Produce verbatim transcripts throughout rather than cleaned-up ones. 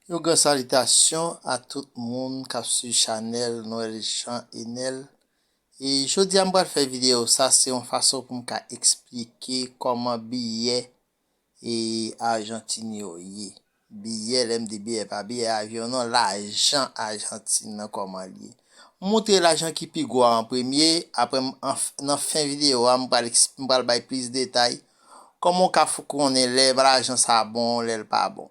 Yon gran salitasyon a tout moun k ap swiv chanèl Noël Jean Enel. E jodi a m pral fè videyo sa, se yon fason pou m ka eksplike kòman biyè e Ajantin yo ye. Biyè, lè m di biyè, pa biyè avyon non, lajan Ajantin nan kòman l ye. M montre lajan ki pi gwo a an premye, apre m, an f-, nan fen videyo a, m pral, eks- m pral bay plis detay kòman w ka f- konnen lè lajan sa bon, lè l pa bon.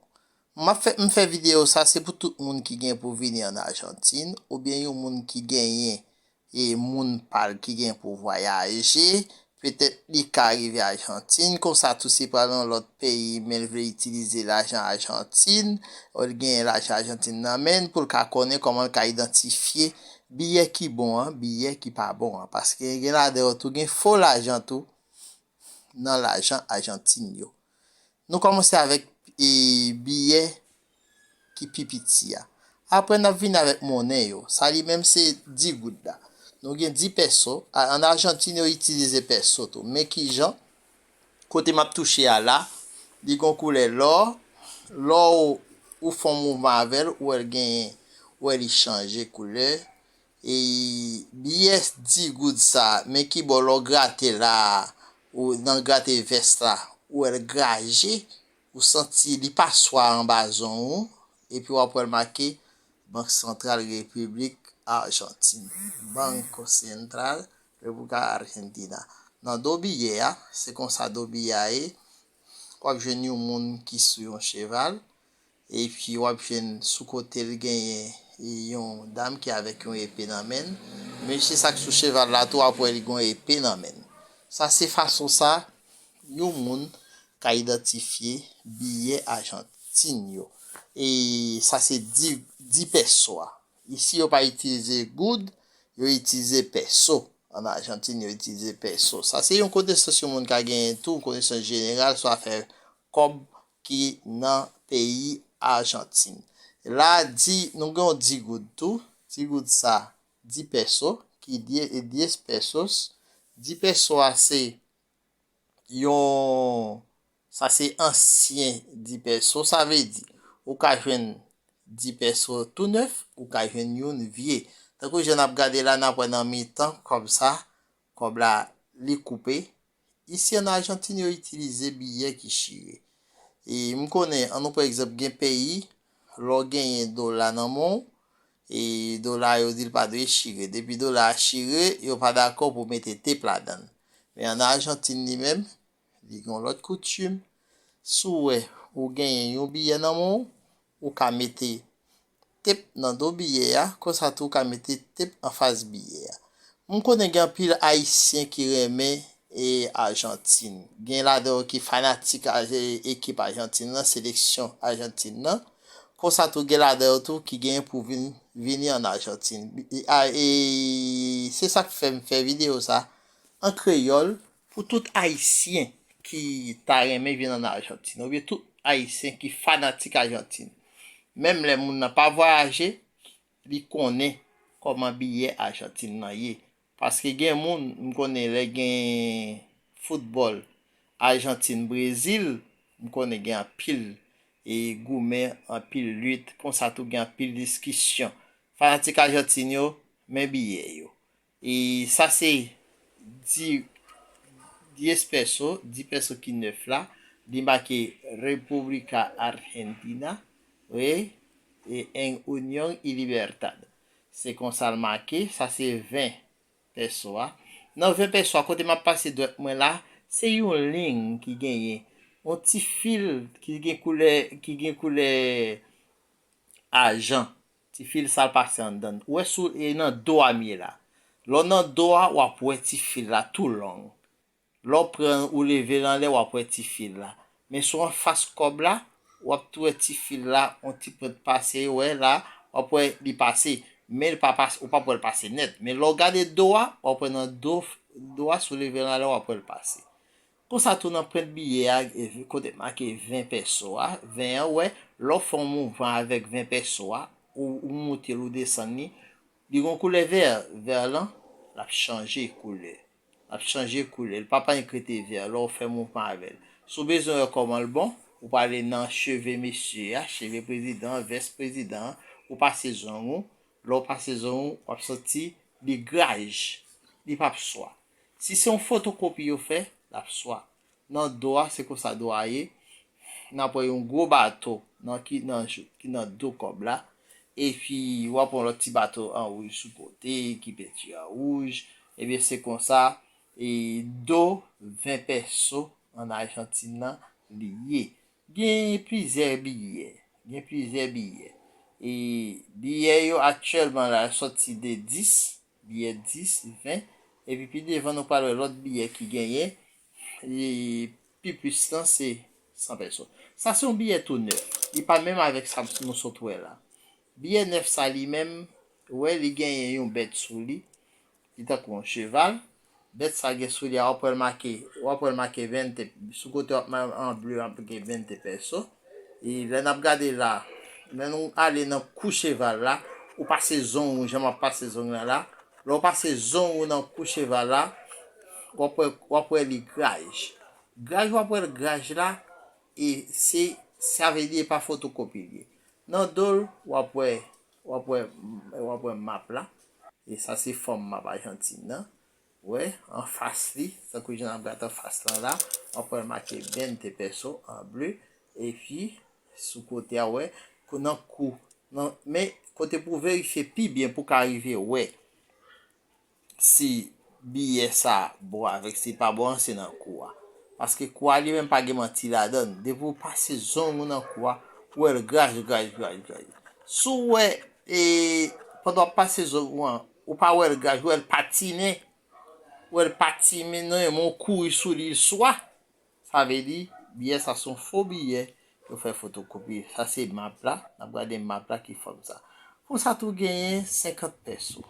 M ap fè, m fè videyo sa, se pou tout moun ki gen pou vini ann Ajantin, oubyen yon moun ki genyen e moun pa l ki gen pou vwayaje, petèt li ka rive Ajantin, konsa tou si pral yon lòt peyi, men l vle itilize lajan Ajantin, ou l genyen lajan Ajantin nan men l, pou l ka konnen kòman l ka idantifye biyè ki bon an, biyè ki pa bon an. Paske gen ladan yo tou, gen fo lajan tou nan lajan Ajantin yo. Nou kòmanse avèk e, biyè ki pi piti a. Apre, n ap vin avèk monnen yo. Sa li menm se dis goud la. Nou gen dis pèso. A- Ann Ajantin, yo itilize pèso tou. Men ki jan? Kote m ap touche a la, li gon koulè lò. Lò ou, ou fè yon mouvman avè l, ou wè l genyen, ou wè li chanje koulè. E biyè dis goud sa, men ki bò lè w grate la, ou nan grate vès la, ou wè l graje, ou santi li pa swa anba zong ou, epi w ap wè l make Bank Santral Repiblik Ajantin, Banco Central República Argentina. Nan do biyè a, se konsa do biyè a ye, w ap jwenn yon moun ki sou yon cheval, epi w ap jwenn sou kote l genyen yon dam ki avèk yon epe nan men l. Mesye sa k sou cheval la tou, w ap wè li gen yon epe nan men l. Sa se fason sa yon moun ka idantifye biyè Ajantin yo. E sa se dis, dis pèso a. Isi, yo pa itilize goud, yo itilize pèso. Ann Ajantin, yo itilize pèso. Sa se yon konesans yon moun ka genyen tou, yon konesans jeneral sou afè kòb ki nan peyi Ajantin. La, dis, nou gen yon dis goud tou. Dis goud sa, dis pèso, ki dis, dis pèsos. Dis pèso a se yon, sa se ansyen dis pèso, sa vle di, ou ka jwenn dis pèso tou nèf, ou ka jwenn youn vye. Tankou jan n ap gade la, n ap wè nan mitan kòb sa, kòb la, li koupe. Isi ann Ajantin, yo itilize biyè ki chire. E m konnen, ann nou pran egzanp, gen peyi, lè w genyen dola nan men w, e dola yo di l pa dwe chire. Depi dola a chire, yo pa dakò pou mete tep ladan l. Men ann Ajantin li menm, li gen yon lòt koutim. Si w wè ou genyen yon biyè nan men w, ou ka mete tep nan do biyè a, konsa tou ou ka mete tep anfas biyè a. M konnen gen anpil Ayisyen ki renmen e Ajantin. Gen ladan yo ki fanatik a, e, ekip Ajantin nan, seleksyon Ajantin nan. Konsa tou gen ladan yo tou ki genyen pou vin, vini ann Ajantin. E, a, e se sa k fè m fè videyo sa an kreyòl pou tout Ayisyen ki ta renmen vin ann Ajantin, oubyen tout Ayisyen ki fanatik Ajantin. Menm lè moun nan pa vwayaje, li konnen kòman biyè Ajantin nan ye. Paske gen moun, m konnen lè gen foutbòl Ajantin Brezil, m konnen gen anpil e goumen, anpil lit, konsa tou gen anpil diskisyon. Fanatik Ajantin yo, men biyè yo. E sa se dis, dis pèso, dis pèso ki nèf la, li make República Argentina, wi, e en Unión y Libertad. Se konsa l make, sa se ven pèso a. Nan ven pèso a, kote m ap pase dwèt mwen la, se yon liy ki genyen yon ti fil ki gen koulè, ki gen koulè ajan. Ti fil sa l pase anndan l. Ou wè sou, e nan do a m ye la. Lè w nan do a, w ap wè ti fil la tou long. Lè w pran, ou leve l anlè, w ap wè ti fil la. Men sou anfas kòb la, w ap tou wè ti fil la, yon ti pwent pase, wè la, w ap wè li pase. Men l pa pase, ou p ap wè l pase nèt. Men lè w gade do a, w ap wè nan do, do a, si w leve l anlè, w ap wè l pase. Konsa tou nan pwent biyè a, e, kote make ven pèso a, ven an, wè, lè w fè yon mouvman avèk ven pèso a, ou, ou moute l, ou desann li, li gon koulè vè, vè lan, l ap chanje koulè. L ap chanje koulè. L p ap annik rete vè lè w fè mouvman avè l. Si w bezwen wè kòman l bon, Ou prale nan cheve mesye a, cheve prezidan, vès prezidan an, ou pase zong ou. Lè w pase zong ou, w ap santi li graj. Li p ap swa. Si se yon fotokopi yo fè, l ap swa. Nan do a, se konsa do a ye. N ap wè yon gwo bato nan ki nan jou, ki nan do kòb la. Epi w ap wè yon lòt ti bato an wouj sou kote ki penti an wouj. Ebyen se konsa e do ven pèso an Ajantin nan li ye. Gen plizyè biyè. Gen plizyè biyè. E biyè yo aktyèlman la sòti de dis, biyè dis, ven, epi pi devan nou pral wè lòt biyè ki genyen. E pi plis lan se san pèso. Sa se yon biyè tou nèf. Li pa menm avèk sa nou sot wè la. Biyè nèf sa li menm, ou wè li genyen yon bèt sou li. Li tankou yon cheval. Bèt sa gen sou li a, w ap wè l make, w ap wè l make vente, sou kote w ap ma- an ble, w ap gen vente pèso. E lè n ap gade la, lè nou ale nan kou cheval la, ou pase zong ou, jan m ap pase zong lan la. Lè w pase zong ou nan kou cheval la, w ap wè, w ap wè li graj. Graj, w ap wè l graj la, e se, sa vle di e pa fotokopi l ye. Nan do l, w ap wè, w ap wè, w ap wè map la. E sa se fòm map Ajantin nan. Wè, anfas li, tankou jan n ap gade anfas lan la, w ap wè l make vente pèso an ble. Epi, sou kote a, wè, kou- nan kou, nan, men kote pou w verifye pi byen pou w ka rive wè si biyè sa bon avèk si pa bon an, se nan kou a. Paske kou a li menm pa gen manti ladan l. Depi w pase zong ou nan kou a, ou wè l graj, graj, graj, graj. Si w wè, e, pandan w ap pase zong ou an, ou pa wè l graj, ou wè l patinen, ou wè l patinen, non, men w kouri sou li, l swa. Sa vle di, biyè sa se yon fo biyè, yo fè fotokopi. Sa se map la, n ap gade map la ki fòm sa. Pou sa tou genyen senkant pèso.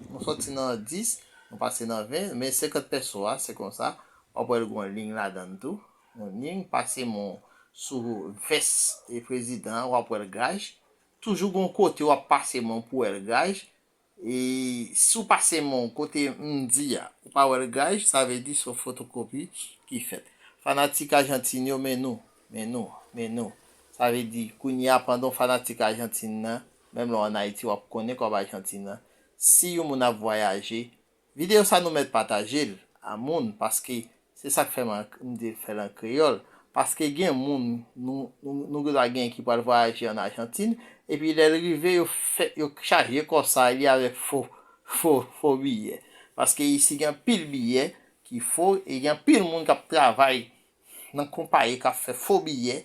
Nou sòti nan dis, nou pase nan ven, men senkant pèso a, se konsa, w ap wè l gen yon liy ladan l tou. Yon liy, pase men w sou vès e prezidan an, w ap wè l graj. Toujou gen yon kote w ap pase men w pou wè l graj. E si w pase men w kote m di a, ou pa wè l graj, sa vle di se yon fotokopi ki fèt. Fanatik Ajantin yo, men nou, men nou, men nou. Sa vle di, kounye a, pandan w fanatik Ajantin nan, menm lè w ann Ayiti, w ap konnen kòb Ajantin nan. Si yon moun ap vwayaje, videyo sa nou mèt pataje l a moun, paske se sa k fè m an- m te fè l an kreyòl. Paske gen moun, nou, nou, nou gendwa gen ki pral vwayaje ann Ajantin, epi lè l rive, yo fè, yo chaje kò sa li avèk fo, fo, fo biyè. Paske isi gen anpil biyè ki fo, e gen anpil moun k ap travay nan konpayi k ap fè fo biyè,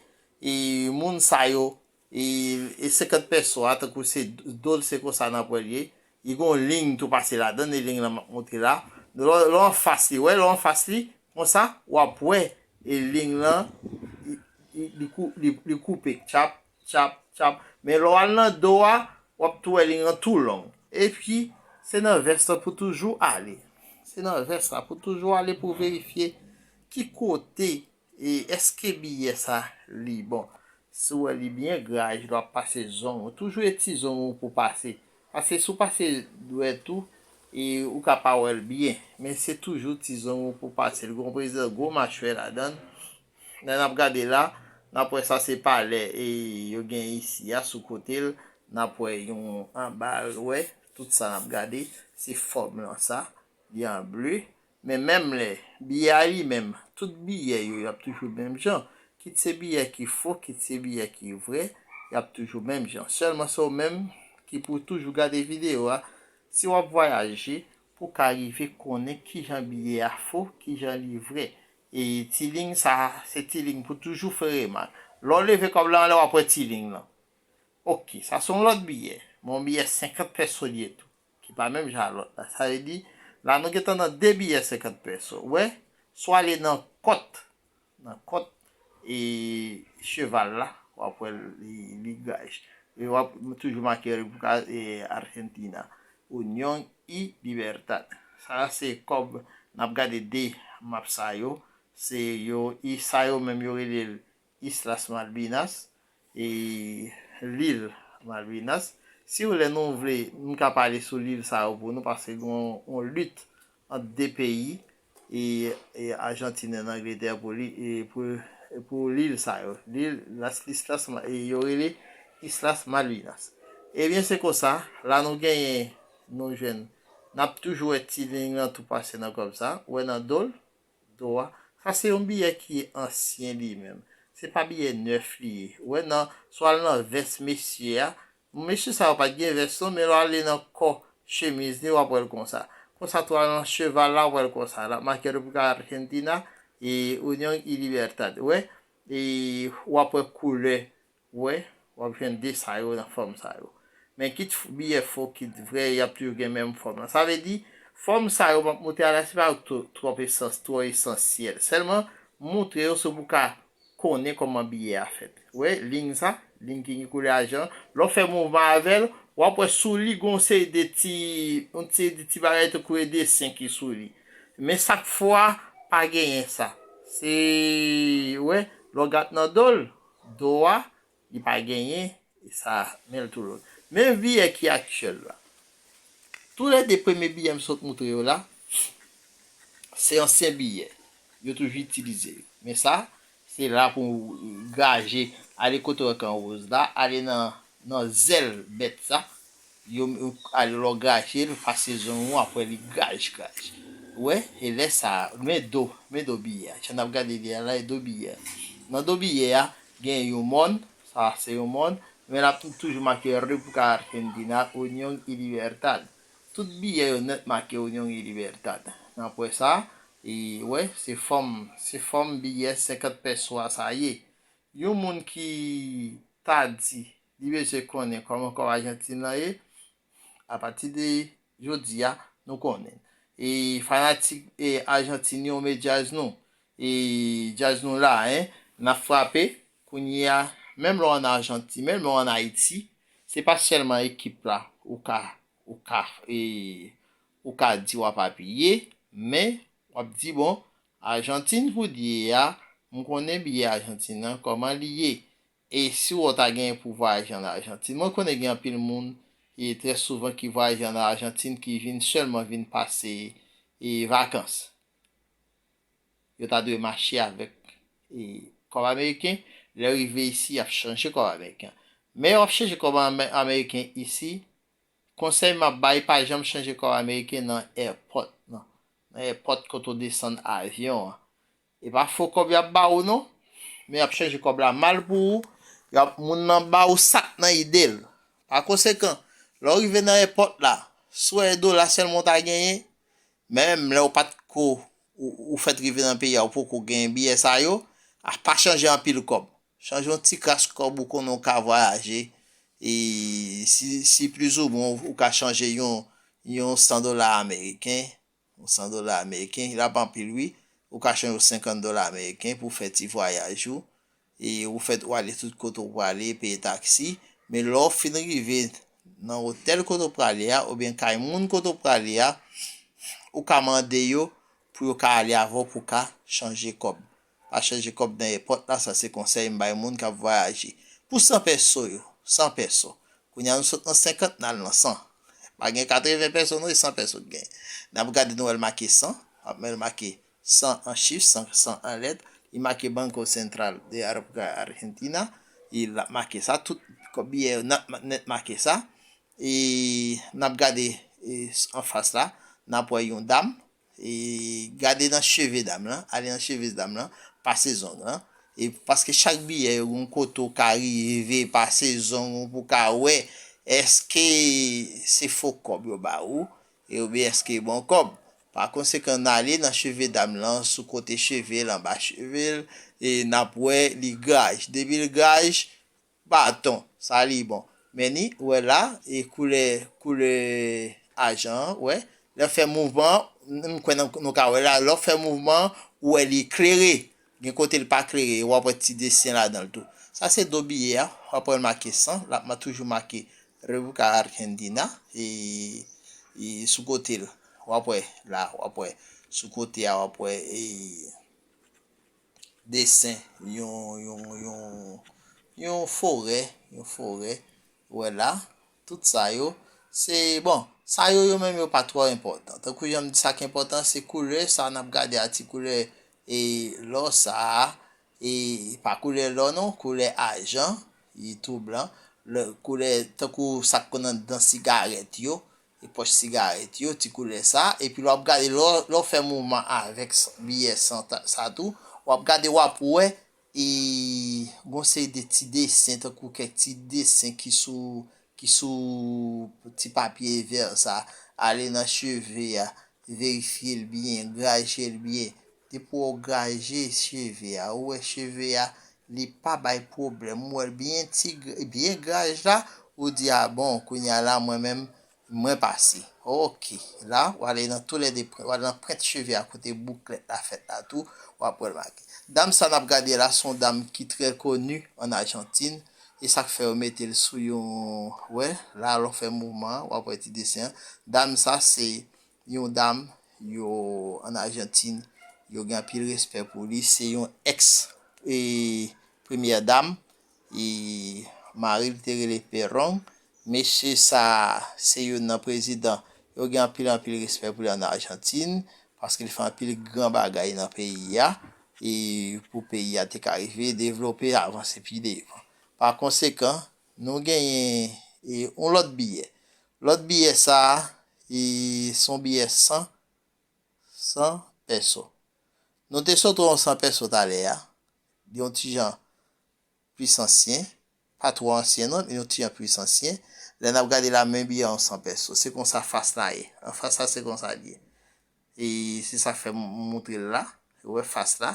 e moun sa yo, e, e senkant pèso a, tankou se do l, se konsa n ap wè l ye. Li gen yon liy tou pase ladan l, e liy lan m ap montre la. Lè w- lè w anfas li, wè, lè w anfas li, konsa, w ap wè, e liy lan, li, li, li kou- li, li koupe, tchap, tchap, tchap. Men lè w al nan do a, w ap tou wè liy lan tou long. Epi, se nan vès la pou toujou ale. Se nan vès la pou toujou ale pou verifye ki kote, e èske biyè sa li bon. Si w wè li byen graj, lè w ap pase zong ou, toujou e ti zong ou pou pase. Paske si w pase dwèt ou, e ou ka pa wè l byen. Men se toujou ti zong ou pou pase. L gen yon prezidan gwo machwè ladan l. Lè n ap gade la, n ap wè sa se palè e yo gen isi a sou kote l. N ap wè yon anba l, wè, tout sa n ap gade, se fòm lan sa, li an ble. Men menm lè, biyè a li menm, tout biyè yo, y ap toujou menm jan. Kit se biyè ki fo, kit se biyè ki vrè, y ap toujou menm jan. Sèlman se w menm ki pou toujou gade videyo a, si w ap vwayaje, pou w ka rive konnen kijan biyè a fo, kijan li vrè. E ti liy sa, se ti liy pou toujou fè remak. Lè w leve kòb la anlè, w ap wè ti liy lan. Oke, sa se yon lòt biyè. Men yon biyè senkant pèso li ye tou, ki pa menm jan a lòt la. Sa vle di, la nou gentan nan de biyè senkant pèso. Ou wè, si w ale nan kòt, nan kòt, e cheval la, w ap wè li, li graj. E w ap toujou make República, e, Argentina. Unión y Libertad. Sa se kòb, n ap gade de map sa yo. Se yo, e sa yo menm yo rele l Islas Malvinas, e lil Malvinas. Si w lè nou vle, m ka pale sou lil sa yo pou nou, paske gen yon, yon lit ant de peyi, e, e Ajantin e Angletè pou li, e pou, pou lil sa yo. Lil, las Islas, e yo rele Islas Malvinas. Ebyen, se konsa, la nou genyen, nou jwenn, n ap toujou wè ti liy lan tou pase nan kòb sa, ou wè nan do l, do a. Sa se yon biyè ki ansyen li menm. Se pa biyè nèf li ye. Ou wè nan, si w al nan vès mesye a, mesye sa yo pa t gen vès non, men lè w ale nan kò chemiz li, w ap wè l konsa. Konsa tou al nan cheval la, w ap wè l konsa. L ap make República Argentina e Unión y Libertad. Ou wè, e w ap wè koulè, ou wè, w ap jwenn de sa yo nan fòm sa yo. Men kit f- biyè fo, kit vrè, y ap toujou gen menm fòm lan. Sa vle di, fòm sa yo m ap montre a la, se pa yo k twò, twòp esans, twò esansyèl. Sèlman, m montre yo se pou w ka konnen kòman biyè a fèt. Ou wè, liy sa, liy ki gen koulè ajan, lè w fè mouvman avè l, w ap wè sou li gen yon seri de ti, yon seri de ti bagay tankou e desen ki sou li. Men sak fò a, pa genyen sa. Se, ou wè, lè w gad nan do l, do a, li pa genyen, e sa, men l tou lòt. Men biyè ki aktyèl la. Toulède premye biyè m sot montre yo la, se ansyen biyè. Yo toujou itilize yo. Men sa, se la pou graje, ale kote w wè kan woz la, ale nan, nan zèl bèt sa. Yo, yo ale lè w graje l, pase zong ou, apre li graj, graj. Ou wè, e lè sa, men do, men do biyè a. Jan n ap gade li a la, e do biyè a. Nan do biyè a, gen yon mòn, sa se yon mòn, men l ap toujou make República Argentina, Unión y Libertad. Tout biyè yo nèt make Unión y Libertad. N ap wè sa, e wè, se fòm, se fòm biyè senkant pèso a sa ye. Yon moun ki ta di li bezwen konnen kòman kòb Ajantin lan ye, apati de jodi a, nou konnen. E fanatik e Ajantin yo, men djaz nou. E djaz nou la, en, n ap frape. Kounye a, menm lè w ann Ajantin, menm lè w ann Ayiti, se pa sèlman ekip la ou ka, ou ka, e, ou ka di w ap apiye, men w ap di, bon, Ajantin pou l ye a, m konnen biyè Ajantin nan, kòman li ye. E si w ta genyen pou vwayaje ann Ajantin, mwen konnen gen anpil moun, e trè souvan ki vwayaje ann Ajantin, ki vin sèlman vin pase, e vakans. Yo ta dwe mache avèk, e kòb ameriken, lè yo rive isi, y ap chanje kòb ameriken. Men yo ap chanje kòb ame- ameriken isi, konsèy m ap bay, pa janm chanje kòb ameriken nan èpòt, non. Nan èpòt kote w desann avyon an. E pa fo kòb y ap ba ou, non. Men y ap chanje kòb la mal pou ou. Y ap, moun nan ba ou sa k nan ide l. Pa konsekan, lè w rive nan èpòt la, si w wè e dola sèlman w ta genyen, menm lè w pa t ko, ou, ou fèt rive nan peyi a, ou poko genyen biyè sa yo, a pa chanje anpil kòb. Chanje yon ti kras kòb ou konnen w ka vwayaje. E si, si plizoumwen ou ka chanje yon, yon san dola ameriken, yon san dola ameriken, l ap anpil wi. Ou ka chanje yon senkant dola ameriken pou fè ti vwayaj ou. E ou fèt ou ale tout kote ou prale, peye taksi. Men lè w fin rive nan otèl kote ou prale a, oubyen kay moun kote ou prale a, ou ka mande yo pou yo ka ale avè w pou ka chanje kòb. Pa chanje kòb nan èpòt la, sa se konsèy m bay moun k ap vwayaje. Pou san pèso yo, san pèso. Kounye a nou sot nan senkant, n al nan san. Pa gen katreven pèso non, e san pèso k gen. N ap gade nou wè l make san, ap men l make san an chif, san, san an lèt. Li make Banco Central de la República Argentina. E l ap make sa, tout kòb biyè yo nèt, nèt make sa. E n ap gade, e, anfas la, n ap wè yon dam. E gade nan cheve dam lan, ale nan cheve dam lan, pase zong lan. E paske chak biyè yo gon kote w ka rive pase zong ou pou ka wè èske se fo kòb yo ba ou, e oubyen èske bon kòb. Pa konsekan, n ale nan cheve dam lan, sou kote cheve l, anba cheve l, e n ap wè li graj. Depi l graj, baton, sa li bon. Men ni, ou wè la, e koulè, koulè ajan an, ou wè. Lè w fè mouvman an, m kwè n, nou ka wè la, lè w fè mouvman an, ou wè li klere. Gen kote l pa klere, w ap wè ti desen ladan l tou. Sa se do biyè a, w ap wè l make san, l ap ma-, toujou make República Argentina, e, e sou kote l. W ap wè la, w ap wè sou kote a, w ap wè, e, desen yon, yon, yon, yon forè, yon forè. Ou wè la, tout sa yo, se, bon, sa yo, yo menm yo pa twò enpòtan. Tankou jan m di, sa k enpòtan, se koulè sa n ap gade a, ti koulè, e, lò sa a, e pa koulè lò non, koulè ajan, li tou blan, lè, koulè tankou sa k konn anndan sigarèt yo, e pòch sigarèt yo, ti koulè sa, epi lè w ap gade, lè w, lè w fè mouvman avèk s-, biyè san ta-, sa tou, w ap gade, w ap wè, e gon seri de ti desen, tankou kèk ti desen ki sou, ki sou ti papye vè sa, ale nan cheve a, verifye l byen, graje l byen. Depi w graje cheve a, ou wè cheve a, li pa bay pwoblèm, ou wè l byen ti, byen graj la, ou di, a bon, kounye a la, mwen menm, mwen pase. Oke, la, w ale nan toulède pwent, w ale nan pwent cheve a kote bouklèt la fèt la tou, w ap wè l make. Dam sa n ap gade la, se yon dam ki trè koni ann Ajantin, e sa k fè yo mete l sou yon, wè, la, lè w fè mouvman an, w ap wè ti desen an. Dam sa, se yon dam, yo, ann Ajantin, yo gen anpil respè pou li, se yon èks, e, premyè dam, e mari l te rele Perón. Mesye sa, se youn nan prezidan, yo gen anpil, anpil respè pou li ann Ajantin, paske li fè anpil gran bagay nan peyi a, e pou peyi a te ka rive devlope, avanse pi devan. Pa konsekan, nou genyen, e, yon lòt biyè. Lòt biyè sa, e, se yon biyè san, san pèso. Nou te sot wè yon san pèso talè a, li yon ti jan plis ansyen, pa twò ansyen non, li yon ti jan plis ansyen. Lè n ap gade la, men biyè yon san pèso, se konsa fas la ye. Anfas la, se konsa l ye. E se sa k fè m montre l la. Ou wè fas la,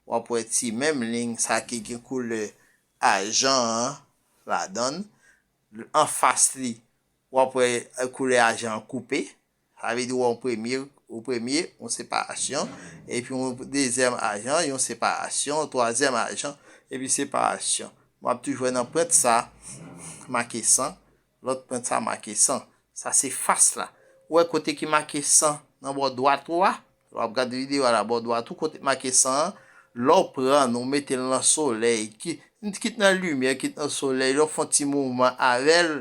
w ap wè ti menm liy sa ki gen koulè ajan an ladan l. Anfas li, w ap wè, e, koulè ajan an koupe. Sa vle di w wè yon premye, yon premye, yon separasyon, epi yon dezyèm ajan, yon separasyon, yon twazyèm ajan, epi separasyon. W ap toujou wè nan pwent sa, make san, lòt pwent sa make san. Sa se fas la. Ou wè kote ki make san nan bò dwat ou a? W ap gade videyo a la, bò dwat ou, kote make san an, lè w pran l, ou mete l nan solèy, ki, kit nan limyè, kit nan solèy, lè w fè yon ti mouvman avè l,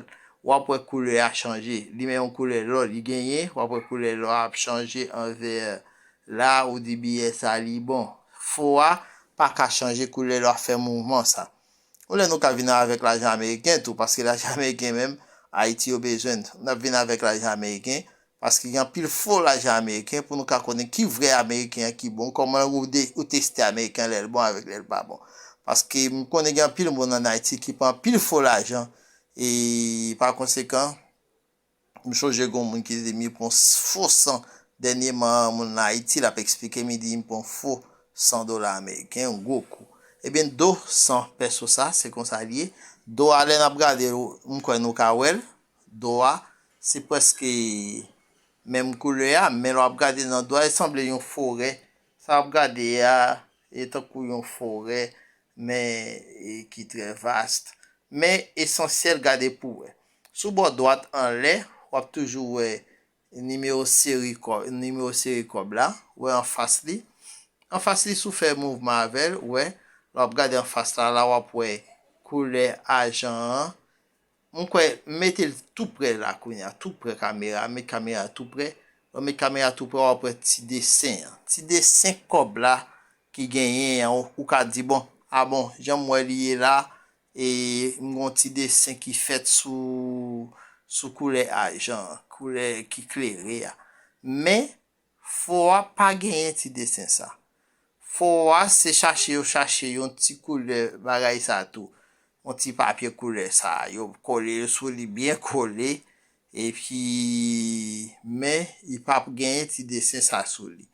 w ap wè koulè a chanje. Li menm yon koulè lò li genyen, w ap wè koulè lò a ap chanje an vè la, ou di biyè sa li bon. Fo a pa ka chanje koulè lè w ap fè mouvman sa. Yon lè nou ka vin avèk lajan ameriken tou, paske lajan ameriken menm, Ayiti yo bezwen l. N ap vin avèk lajan ameriken, paske gen anpil fo lajan ameriken pou nou ka konnen ki vrè ameriken an ki bon, kòman ou de, ou teste ameriken an lè l bon avèk lè l pa bon. Paske m konnen gen anpil moun ann Ayiti ki pran anpil fo lajan, e pa konsekan, m sonje gen yon moun ki te di m li pran fo san dènyèman, moun nan Ayiti, l ap eksplike m, li di m pran fo san dola ameriken, yon gwo kou. Ebyen, do san pèso sa, se konsa l ye. Do a, lè n ap gade l, m kwè nou ka wè l. Do a, se prèske menm koulè a, men lè w ap gade nan do a, li sanble yon forè. Sa w ap gade a, e tankou yon forè, men, e ki trè vast. Men esansyèl, gade pou w wè. Sou bò dwat anlè, w ap toujou wè nimewo seri kò-, nimewo seri kòb la, wè anfas li. Anfas li, si w fè mouvman avè l, wè, lè w ap gade anfas la, la w ap wè koulè ajan an. Mwen kwè, m mete l tou prè la kounye a, tou prè kamera, met kamera tou prè. Lè w met kamera tou prè, w ap wè ti desen an. Ti desen kòb la ki genyen an, ou, ou ka di, bon, a bon, jan m wè li ye la, e m gen yon ti desen ki fèt sou, sou koulè ajan an, koulè ki klere a. Men, fo a pa genyen ti desen sa. Fo a se chache yo chache yon ti koulè bagay sa tou. Yon ti papye koulè sa, yo kole l sou li byen kole, epi, men, li p ap genyen ti desen sa sou li.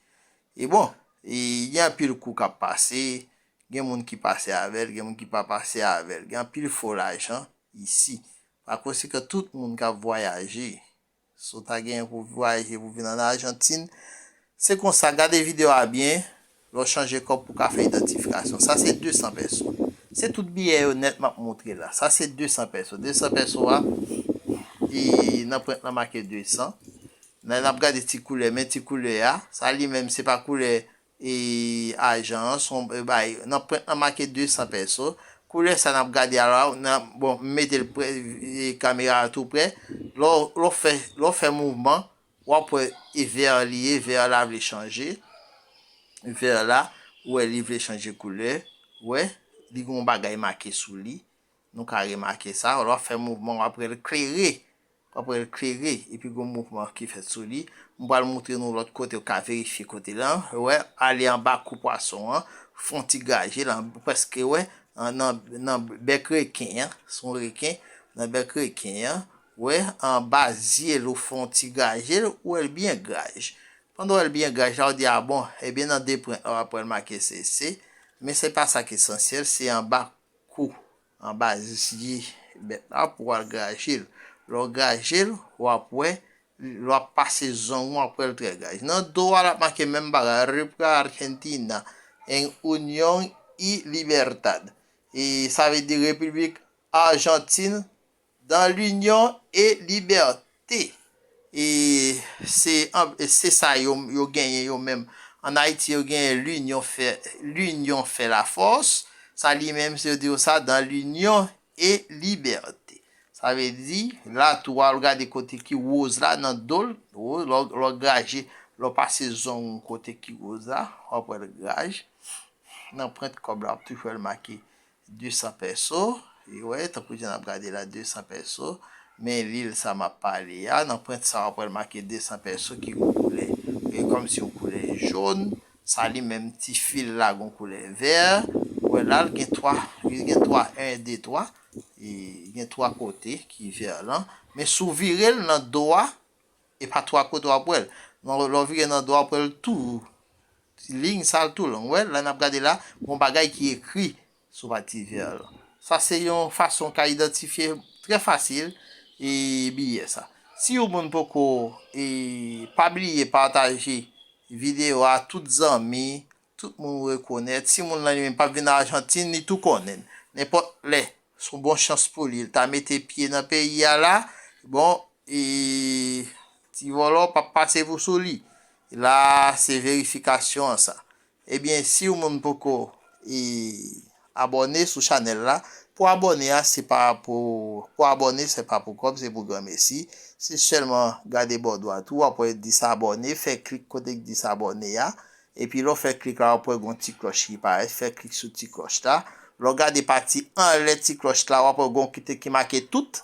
E bon, e gen anpil kou k ap pase, gen moun ki pase avè l, gen moun ki pa pase avè l. Gen anpil fo lajan isi. Pa konsekan, tout moun k ap vwayaje, si w ta genyen pou vwayaje, pou vin ann Ajantin, se konsa, gade videyo a byen, lè w chanje kòb pou w ka fè idantifikasyon. Sa se de san pèso. Se tout biyè yo nèt m ap montre la. Sa se de san pèso. De san pèso a, e nan pwent lan make de san. Lè n ap gade ti koulè, men ti koulè a, sa li menm se pa koulè, e, ajan an, se yon, e, bay, nan pwent lan make de san pèso. Koulè sa n ap gade a la, nan, bon, m mete l prè, e, kamera a tou prè. Lè w, lè w fè, lè w fè mouvman, w ap wè e vè li ye, vè la vle chanje. Vè la, ou wè li vle chanje koulè. Ou wè, li gen yon bagay make sou li. Nou ka remake sa. Lè w ap fè mouvman, w ap wè l klere. W ap wè l klere. Epi gen yon mouvman ki fèt sou li. M pral montre nou lòt kote, w ka verifye kote la. Ou wè, ale anba kou pwason an. Fè yon ti graje la. Prèske, wè, nan, nan bèk reken an. Se yon reken. Nan bèk reken an. Ou wè, anba zye l, ou fè yon ti graje l. Ou wè l byen graj. Pandan w wè l byen graj la, w di, a bon, ebyen nan de pwent la, w ap wè l make C C. Men se pa sa k esansyèl, se anba kou, anba zye bèt la pou w al graje l. Lè w graje l, w ap wè, lè w ap pase zong ou, w ap wè l trè graj. Nan do a, l ap make menm bagay, República Argentina, en Unión y Libertad. E sa vle di Repiblik Ajantin dans l'union et liberté. E se, se sa yo, yo genyen yo menm. Ann Ayiti, yo genyen l'union fait, l'union fait la force. Sa li menm, se yo di yo sa, dans l'union et liberté. Sa vle di, la tou a, w gade kote ki woz la nan do l, woz, lè w, lè w graje, lè w pase zong kote ki woz la, w ap wè l graj. Nan pwent kòb la, w ap toujou wè l make de san pèso. E wè, tankou jan n ap gade la, de san pèso. Men lil sa m ap pale a, nan pwent sa w ap wè l make de san pèso ki gon koulè. E kòmsi yon koulè jòn. Sa li menm ti fil la gon koulè vè. Wè la, l gen twa, li gen twa, en, de, twa. E gen twa kote ki vè lan. Men si w vire l nan do a, e pa twa kote w ap wè l. Non, lè w vire nan do a, w ap wè l tou. Liy sa l tou long. Wè, la n ap gade la, gon bagay ki ekri sou pati vè lan. Sa se yon fason w ka idantifye trè fasil e biyè sa. Si yon moun poko, e pa bliye pataje videyo a tout zanmi, tout moun ou rekonèt. Si moun lan li menm p ap vin Ajantin, li tou konnen. Nenpòt lè, se yon bon chans pou li. Li ta mete pye nan peyi a la, bon, e ti vòlò p ap pase pou sou li. La, se verifikasyon an sa. Ebyen, si yon moun poko, e, abòne sou chanèl la, pou abòne a, se pa pou, pou abòne, se pa pou kòb, se pou granmesi. Se sèlman gade bò dwat ou, w ap wè di s'abonner, fè klik kote ki di s'abonner a. Epi lè w fè klik la, w ap wè gon ti klòch ki parèt, fè klik sou ti klòch la. Lè w gade pati anlè ti klòch la, w ap wè gon kote ki make tout.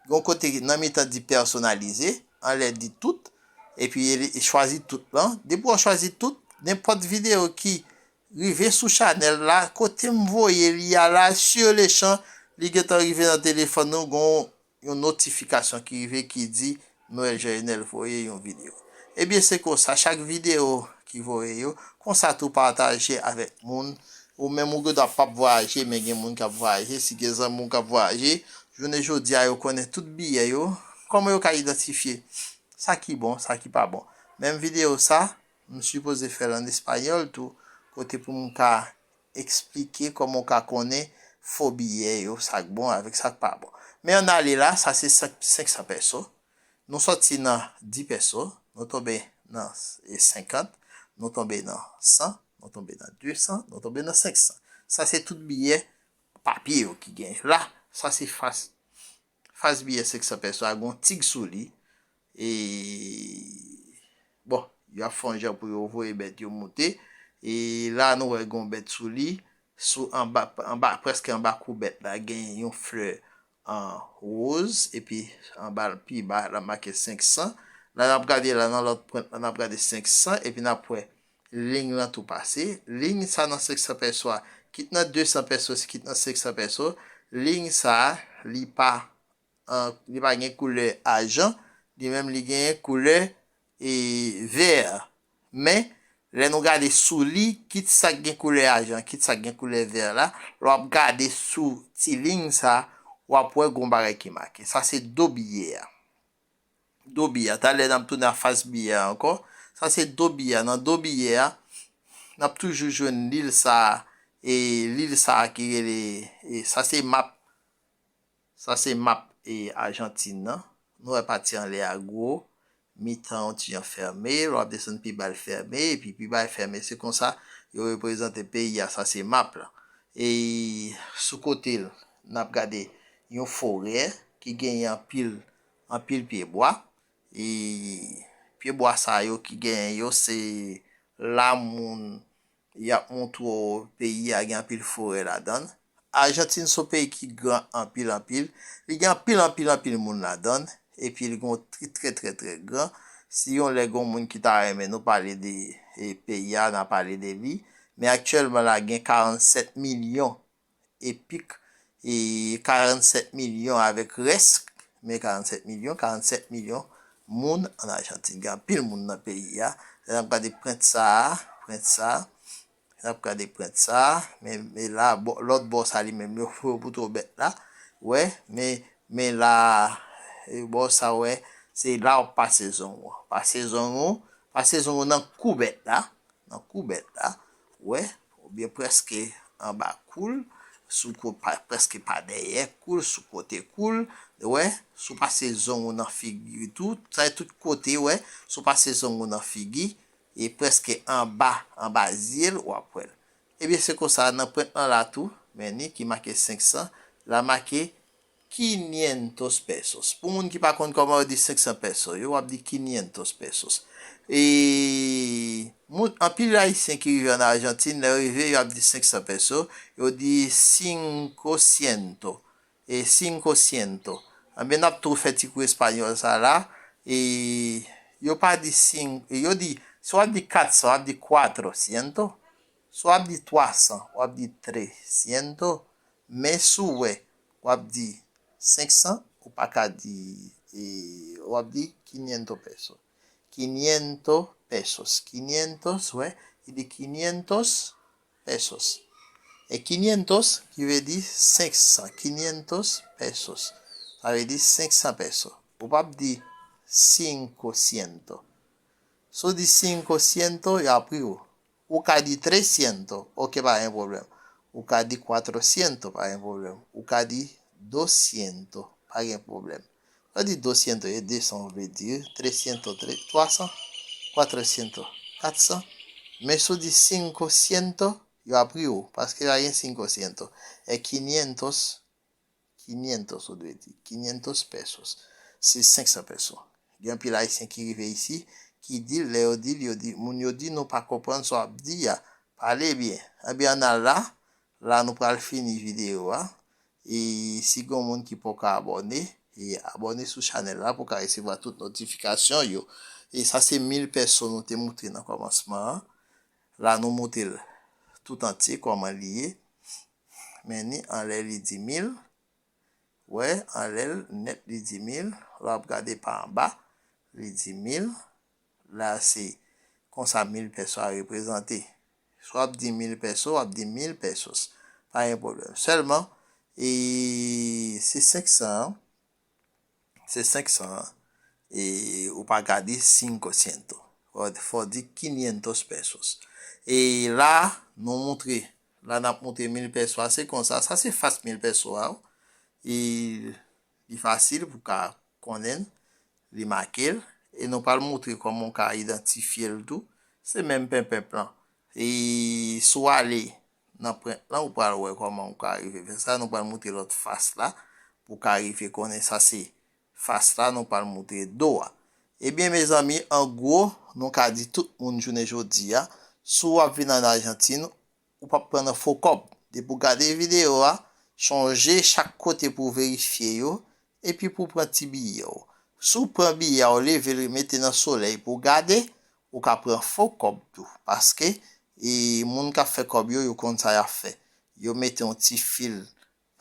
Gon kote nan mitan di pèsonalize, anlè di tout, epi e chwazi tout lan. Depi w chwazi tout, nenpòt videyo ki rive sou chanèl la, kote m voye li a la, sur le champ, li gentan rive nan telefòn nou, gon yon notifikasyon ki rive ki di Noël Joyeux voye yon videyo. Ebyen, se konsa, chak videyo ki voye yo, konsa tou pataje avèk moun. Ou menm ou gen dwa p ap vwayaje, men gen moun k ap vwayaje. Si gen zanmi w k ap vwayaje, jounen jodi a, yo konnen tout biyè yo. Kòman yo ka idantifye sa ki bon, sa ki pa bon? Menm videyo sa, m sipoze fè l an espanyòl tou, kote pou m ka eksplike kòman w ka konnen fo biyè yo, sa k bon avèk sa k pa bon. Men ann ale la, sa se senk, senk san pèso. Nou sòti nan dis pèso, nou tonbe nan, e, senkant, nou tonbe nan san, nou tonbe nan de san, nou tonbe nan senk san. Sa se tout biyè papye yo ki genyen. La, sa se fas, fas biyè senk san pèso a, gon tig sou li. E, bon, yo ap fè yon jan pou yo voye bèt yo moute. E la, nou wè gon bèt sou li. Sou anba, anba, prèske anba kou bèt la, gen yon flè an woz, epi anba l pi ba, l ap make senk san. La, n ap gade la, nan lòt pwent la, n ap gade senk san, epi n ap wè liy lan tou pase. Liy sa nan senk san pèso a, kit nan de san pèso, kit nan senk san pèso, liy sa a, li pa, an, li pa gen koulè ajan, li menm li gen koulè, e, vè. Men, lè nou gade sou li, kit sa k gen koulè ajan, kit sa k gen koulè vè la, lè w ap gade sou ti liy sa, w ap wè gon bagay ki make. Sa se do biyè a. Do biyè a. Talè n ap tounen a fas biyè a ankò. Sa se do biyè a. Nan do biyè a, n ap toujou jwenn liy sa, e liy sa ki rele, e sa se map Sa se map, e, Ajantin nan. Nou wè pati anlè a gwo, mitan yon ti jan fèmen, lè w ap desann pi ba l fèmen, epi pi ba l fèmen. Se konsa yo reprezante peyi a, sa se map la. E sou kote l, n ap gade yon forè ki genyen anpil, anpil pyebwa. E pyebwa sa yo ki genyen yo, se la moun y ap montre w peyi a gen anpil forè ladan l. Ajantin se yon peyi ki gran anpil, anpil. Li gen anpil, anpil, anpil moun ladan l. Epi li gen yon tri trè, trè, trè gran. Si yon lè gen yon moun ki ta renmen nou pale de e, peyi a, n a pale de li. Men aktyèlman la gen karannsenk milyon epik, e karannsenk milyon avèk rès, men karannsenk milyon, karannsenk milyon moun an Ajantin. Gen anpil moun nan peyi a. Lè n ap gade prent sa a, prent sa a, lè n ap gade prent sa a, men, men la, bò, lòt bò sa li menm, yo, yo pote w bèt la, wè, men, men la, e bò sa, wè, se la w ap pase zong ou. Pase zong ou, pase zong ou nan kou bèt la, nan kou bèt la, wè, oubyen prèske anba kou l, sou ko-, pa, prèske pa dèyè kou l, sou kote kou l, wè, si w pase zong ou nan figi tou, sa tout kote, wè, si w pase zong ou nan figi, e prèske anba, anba zye l, w ap wè l. Ebyen, se konsa, nan prent lan la tou, men ni ki make senk san, la make quinientos pesos. Pou moun ki pa konn kòman yo di senk san peso, yo, w ap di quinientos pesos. E moun, anpil Ayisyen ki rive an Ajantin, lè yo rive, yo ap di senk san peso, yo di cinco ciento, e cinco ciento. Anben, n ap tou fè ti kou espanyòl sa la, e yo pa di cinco, yo di, si w ap di quatre cents, w ap di cuatro ciento. Si w ap di twa san, w ap di tres ciento. Men si w wè, w ap di senk san, ou pa ka di, e, w ap di quinientos pesos. Quinientos pesos. Quinientos, wè, li di quinientos pesos. E quinientos, ki vle di senk san. Quinientos pesos. Sa vle di senk san peso. Ou p ap di cinco ciento. Si w di cinco ciento, y ap ri w. Ou ka di tres ciento, ok, pa gen pwoblèm. Ou ka di cuatro ciento, pa gen pwoblèm. Ou ka di dos ciento, pa gen pwoblèm. Lè w di dos ciento, e de san w vle di, tres ciento, tre-, twa san, cuatro ciento, kat san. Men si w di cinco ciento, yo ap ri w, paske pa gen cinco ciento. E quinientos, quinientos, ou dwe di. Quinientos pesos. Se senk san peso. Gen anpil Ayisyen ki rive isi, ki di l, lè yo di l, yo di, moun yo di, "Nou pa konprann sa w ap di a. Pale byen." Ebyen, ann al la, la nou pral fini videyo a. E si gen moun ki poko abòne, e abòne sou chanèl la pou ka resevwa tout notifikasyon yo. E sa se mil peso nou te moutre nan kòmansman an. La nou moutre l tout antye, kòman li ye. Men ni anlè li di mil. Wè, anlè l nèt li di mil. Lè w ap gade pa anba, li di mil. La se konsa mil peso a reprezante. Si w ap di mil peso, w ap di mil pesos. Pa gen pwoblèm. Sèlman, e se senk san an. Se senk san an. E ou pa ka di cinco ciento. Fò, fò di quinientos pesos. E la, nou moutre. La, n ap moutre mil peso a. Se konsa. Sa se fas mil peso a. E li fasil pou ka konnen l. Li make l. E nou pral moutre kòman w ka idantifye l tou. Se menm penpenp lan. E si w ale nan prent lan, ou pral wè kòman ou ka rive fè sa. Nou pral moutre lòt fas la pou w ka rive konnen sa se fas la, nou pral moutre do a. Ebyen, mezanmi, an gwo, nou ka di tout moun jounen jodi a, si w ap vin ann Ajantin, ou p ap pran nan fo kòb. Depi w gade videyo a, chonje chak kote pou w verifye yo, epi pou w pran ti biyè w. Si w pran biyè a, w leve l, mete nan solèy pou w gade, ou ka pran fo kòb tou. Paske, e, moun k ap fè kòb yo, yo konn sa y ap fè. Yo mete yon ti fil,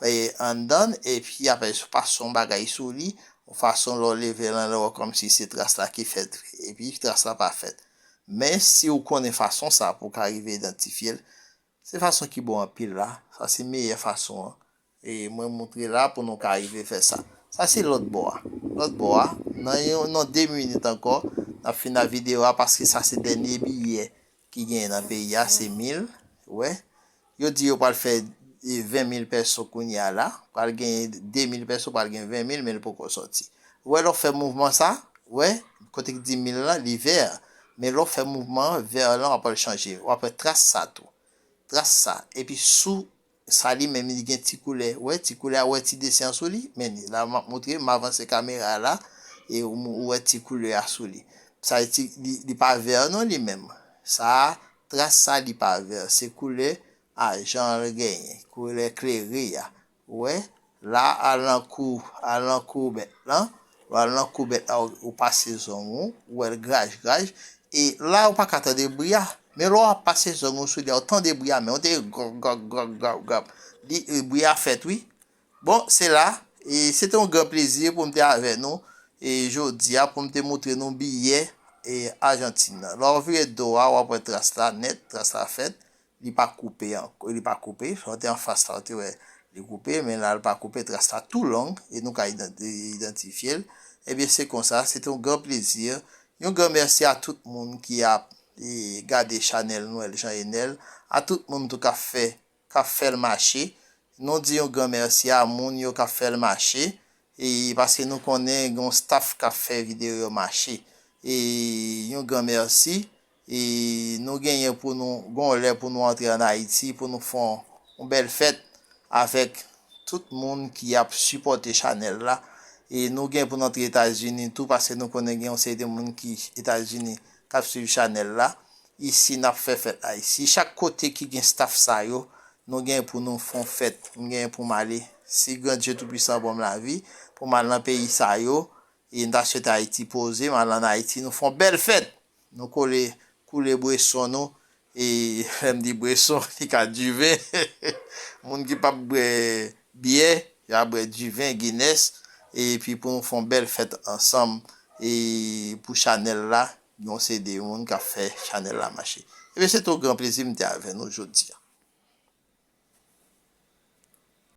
e, anndan l, epi apre, yo pase yon bagay sou li, yon fason lè w leve l anlè, w wè kòmsi se tras la ki fèt vre. Epi tras la pa fèt. Men, si w konnen fason sa pou w ka rive idantifye l, se fason ki bon anpil la. Sa se meyè fason an. E mwen moutre la pou nou ka rive fè sa. Sa se lòt bò a. Lòt bò a, nan yon, nan de minit ankò, n ap fin ak videyo a paske sa se dènye biyè ki genyen nan peyi a, se mil. Wè, yo di yo pral fè, e, ven mil peso kounye a la. Pral gen de mil peso, pral gen ven mil, men l poko sòti. Wè, lè w fè mouvman sa, wè, kote k di mil lan, li vè. Men lè w fè mouvman an, vè lan w ap wè l chanje. W ap wè tras sa tou. Tras sa. Epi sou sa li menm, li gen ti koulè. Wè, ti koulè a, wè ti desen an sou li. Men la, m ap moutre, m avanse kamera a la, e ou, ou wè ti koulè a sou li. Sa, ti, li, li pa vè non, li menm. Sa a, Tras sa li pa vè, se koulè ajan l genyen, koulè klere a. Ou wè, la al nan kou, al nan kou bèt lan, ou al nan kou bèt la, ou, ou pase zong ou, ou wè l graj graj, e la ou pa ka tande bri a. Men lè w ap pase zong ou sou li a, ou tande bri a, men ou te gòp, gòp, gòp, gòp, gòp. Li, e, bri a fèt, wi. Bon, se la, e se te yon gran plezi pou m te avè nou, e jodi a, pou m te moutre nou biyè, e Ajantin nan. Lè w vire do a, w ap wè tras la nèt, tras la fèt, li pa koupe ankò, li pa koupe, lè w te anfas la, w te wè li koupe, men la, li pa koupe, tras la tou long, e nou ka idan-, idantifye l. Ebyen, se konsa, se te yon gran plezi, yon gran mèsi a tout moun ki ap, e, gade chanèl Noël Jean Enel, a tout moun tou k ap fè, k ap fè l mache. Nou di yon gran mèsi a moun yo k ap fè l mache, e paske nou konnen gen yon staff k ap fè videyo yo mache. E yon gran mèsi, e nou genyen pou nou, gen yon lè pou nou antre ann Ayiti, pou nou fè yon, yon bèl fèt avèk tout moun ki ap sipòte chanèl la. E nou gen pou n antre Etazini tou, paske nou konnen gen yon seri de moun ki Etazini k ap swiv chanèl la. Isi, n ap fè fèt la isi. Chak kote ki gen staff sa yo, nou gen pou nou fè yon fèt. M gen pou m ale, si Gran Dye Toupisan ban m lavi, pou m al nan peyi sa yo, e m ta swete Ayiti poze, m al ann Ayiti, nou fè yon bèl fèt. Nou kole, koule bweson nou, e lè m di bweson, li ka diven. Moun ki p ap bwè byè, y a bwè diven, Guinness, epi pou nou fè yon bèl fèt ansanm, e pou chanèl la, yon seri de moun k ap fè chanèl la mache. Ebyen, se te yon gran plezi m te avè nou jodi a.